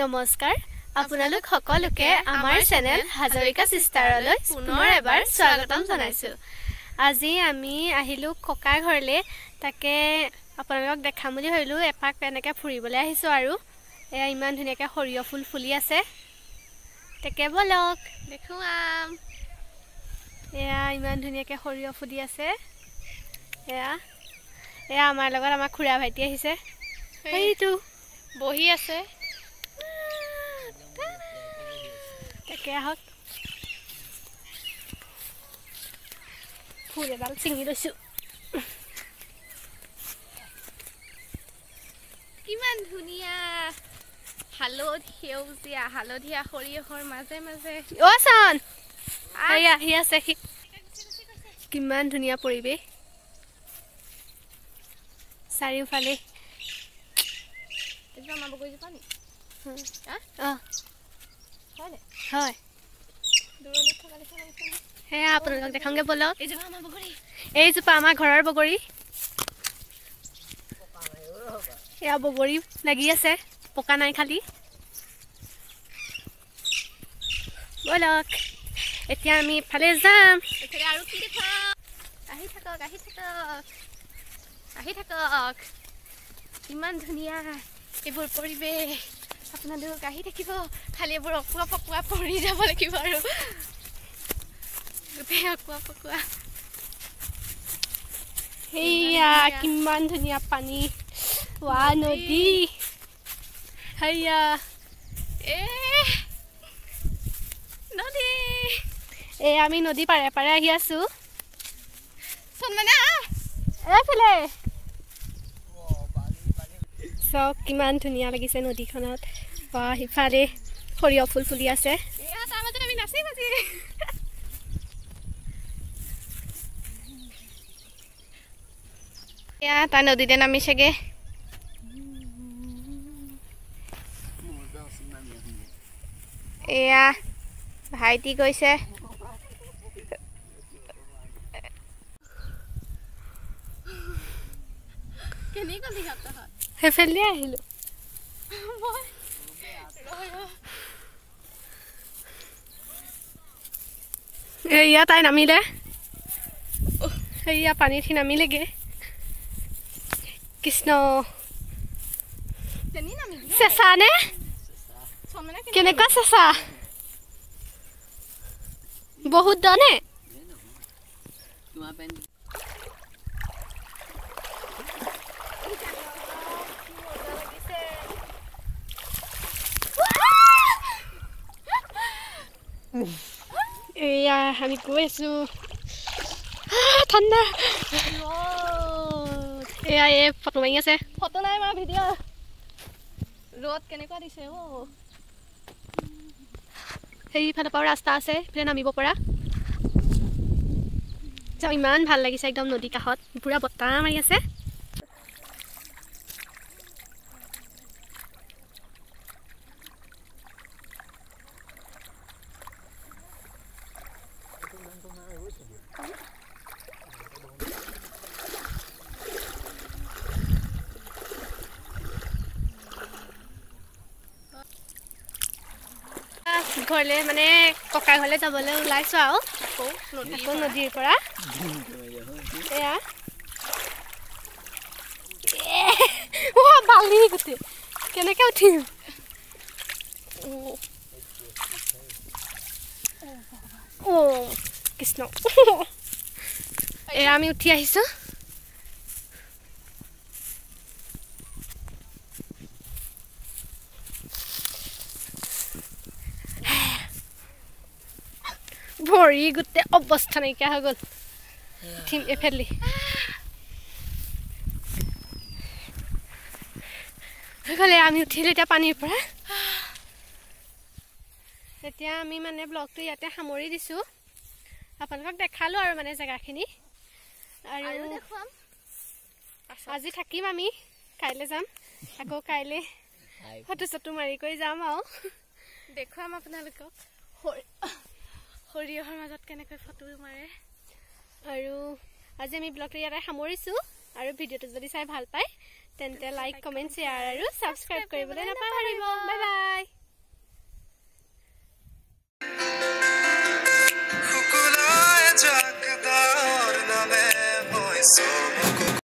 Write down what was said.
নমস্কাৰ, আপোনালোক সকলোকে আমাৰ চেনেল হাজৰিকা চিষ্টাৰলৈ পুনৰ এবাৰ স্বাগতম জনাইছোঁ। আজি আমি আহিলোঁ ককাৰ ঘৰলৈ, তাকে আপোনালোকক দেখাম বুলি ভাবিলোঁ। এপাক এনেকৈ ফুৰিবলৈ আহিছোঁ আৰু এয়া ইমান ধুনীয়াকৈ সৰিয়হ ফুল ফুলি আছে, তাকে ব'লক দেখুৱাম। এয়া ইমান ধুনীয়াকৈ সৰিয়হ ফুলি আছে। এয়া এয়া আমাৰ লগত আমাৰ খুৰা ভাইটি আহিছে, সেইটো বহি আছে। তাকে আহক, ফুল এডাল ছিঙি লৈছোঁ। কিমান ধুনীয়া হালধি সেউজীয়া হালধীয়া সৰিয়হৰ মাজে মাজে। অ চান এয়া আহি আছে সি। কিমান ধুনীয়া পৰিৱেশ চাৰিওফালে। হয়, সেয়া আপোনালোকক দেখাওঁগে ব'লক। এইজোপা আমাৰ ঘৰৰ বগৰী, এয়া বগৰী লাগি আছে, পকা নাই খালি। ব'লক এতিয়া আমি ইফালে যাম। আৰু কি দেখুৱাম? আহি থাকক, আহি থাকক, আহি থাকক। ইমান ধুনীয়া এইবোৰ পৰিৱেশ, আপোনালোক আহি থাকিব। খালি এইবোৰ অকোৱা পকোৱা পৰি যাব লাগিব আৰু গোটেই অকোৱা পকোৱা। সেয়া কিমান ধুনীয়া পানী, ৱা নদী। সেয়া এ নদী। এই আমি নদী পাৰে পাৰে আহি আছো। এইফালে চাওক কিমান ধুনীয়া লাগিছে নদীখনত। বা সিফালে সৰিয়হ ফুল ফুলি আছে। এয়া তাই নদীতে নামিছেগে। এয়া ভাইটি গৈছে। সেইফালে আহিলো। এয়া তাই নামিলে, সেয়া পানীত সি নামিলেগে। কৃষ্ণ, চেঁচা নে কেনেকুৱা চেঁচা? বহুত দ নে? এয়া আমি গৈ আছো। ঠাণ্ডা। এয়া এই ফটো মাৰি আছে। ফটো নাই মাৰা, ভিডিঅ'। ৰ'দ কেনেকুৱা দিছে অ'। সেইফালৰ পৰাও ৰাস্তা আছে, সেইফালে নামিব পৰা। ইমান ভাল লাগিছে একদম নদী কাষত, পুৰা বতাহ মাৰি আছে। ঘৰলৈ মানে ককাৰ ঘৰলৈ যাবলৈ ওলাইছোঁ আৰু আকৌ নদীৰ পৰা। এয়া বালি গোটেই, কেনেকৈ উঠিম? অ' কৃষ্ণ। এয়া আমি উঠি আহিছোঁ। ভৰি গোটেই অৱস্থা নাইকিয়া হৈ গ'ল। উঠিম এইফালে। হৈ গ'লে আমি উঠিলোঁ এতিয়া পানীৰ পৰা। এতিয়া আমি মানে ব্লগটো ইয়াতে সামৰি দিছোঁ। আপোনালোকক দেখালোঁ আৰু মানে জেগাখিনি। আৰু দেখুৱাম আজি থাকিম আমি, কাইলৈ যাম আকৌ। কাইলৈ ফটো চটো মাৰি কৰি যাম আৰু দেখুৱাম আপোনালোকক সৰিয়হৰ মাজত কেনেকৈ ফটো মাৰে। আৰু আজি আমি ব্লগটো ইয়াতে সামৰিছোঁ। আৰু ভিডিঅ'টো যদি চাই ভাল পায় তেন্তে লাইক, কমেণ্ট, শ্বেয়াৰ আৰু ছাবস্ক্ৰাইব কৰিবলৈ নাপাহৰিব। Bye bye. শুকুলা এজাক ডাৱৰ নামে মই।